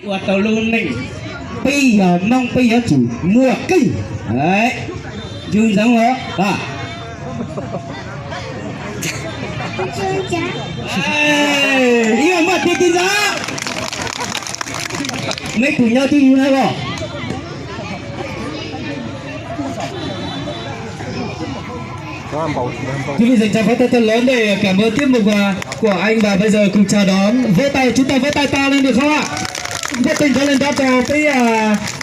Ua tau lub neej, peb yog Hmoob peb yuav tsum muaj keej. Yus ntxeev os. Ib muaj tig tig ntxeev. Neb tus nyob tib yug na los. Quý vị dành cho phó thủ tướng lớn để cảm ơn tiết mục của anh và bây giờ cùng chào đón vỗ tay, chúng ta vỗ tay to lên được không ạ? Vỗ tay to lên đó cho cái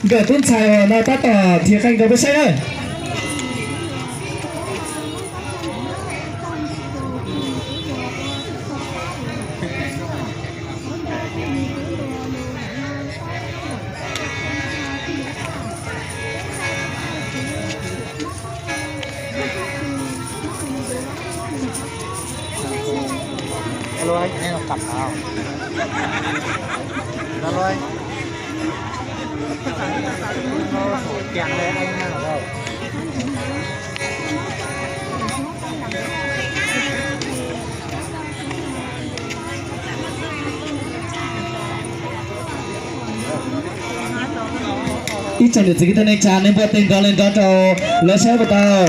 gửi tuấn xài nó tắt tỏ thiệt khanh cho với sếp ơi. Alo anh, em đọc cặp nào? Alo anh. Nó sổ kèng đây anh đang ở đâu? Ib tsoom niam txiv kwv tij neej tsa, nej npuaj teg nrov li nrov rau lawv saib puas tau.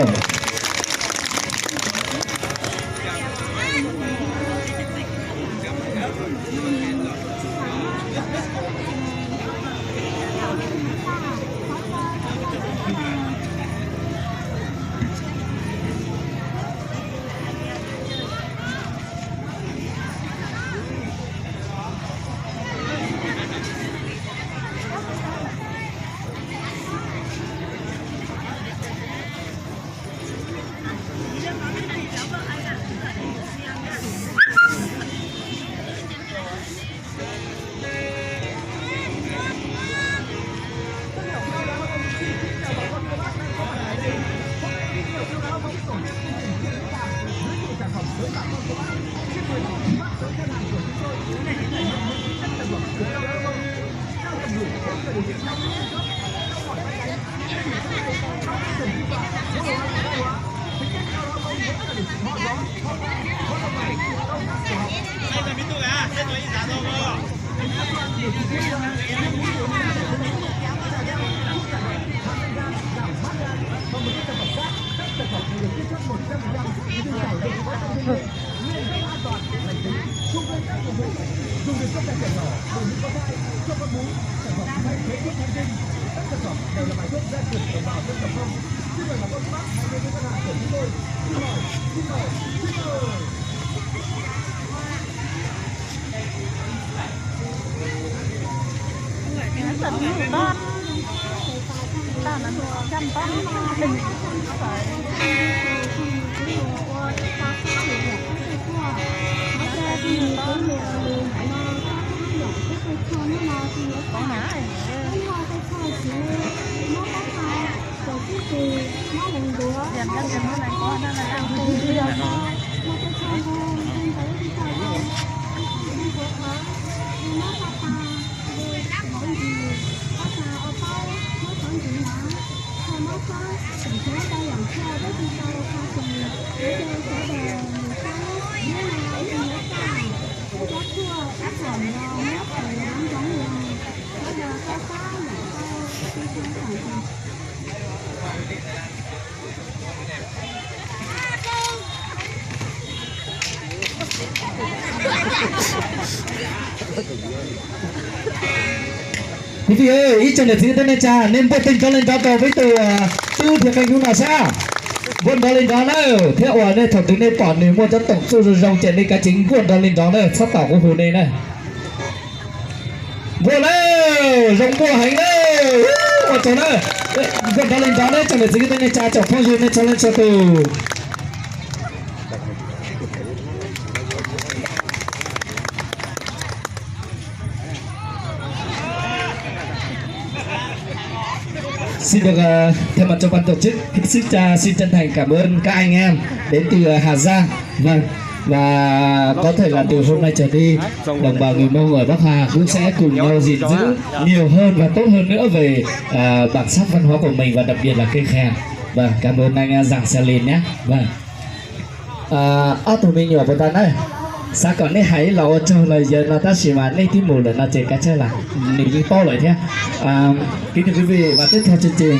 Kuv tias ib tsoom niam txiv tej neej tsa, nej npuaj teg nrov li nrov rau peb tus tub thiab qee hnub no sab. Npuaj nrov li nrov na, thiab uas nej thaum twg nej pom nws muaj cov toom txuj zoo zoo ces nej kav tsij npuaj nrov li nrov na, txhob tom kuv hu nej na. Npuaj na, zoo npuaj heev na, ua tsaug na. Npuaj nrov li nrov na, tsoom niam txiv tej neej tsa, tsoom phooj ywg nej txhua leej txhua tus. Xin được, ờ, thay mặt cho ban tổ chức, xin, à, xin chân thành cảm ơn các anh em đến từ, ờ, Hà Giang. Vâng, và có thể là từ hôm nay trở đi, đồng bào người Mông ở Bắc Hà cũng sẽ cùng nhau gìn giữ nhiều hơn và tốt hơn nữa về, à, bản sắc văn hóa của mình và đặc biệt là cây khen. Vâng, cảm ơn anh, à, Giàng Xia Lìn nhé. Vâng. À, ob tug me nyuam puas tau na? Xav kom nej hais ib los ua tsaug los yog no tab sis mas nej twb mus lawm no ces kav tsij lam, nws yeej paub lawm thiab. Kính thưa quý vị, và tiếp theo chương trình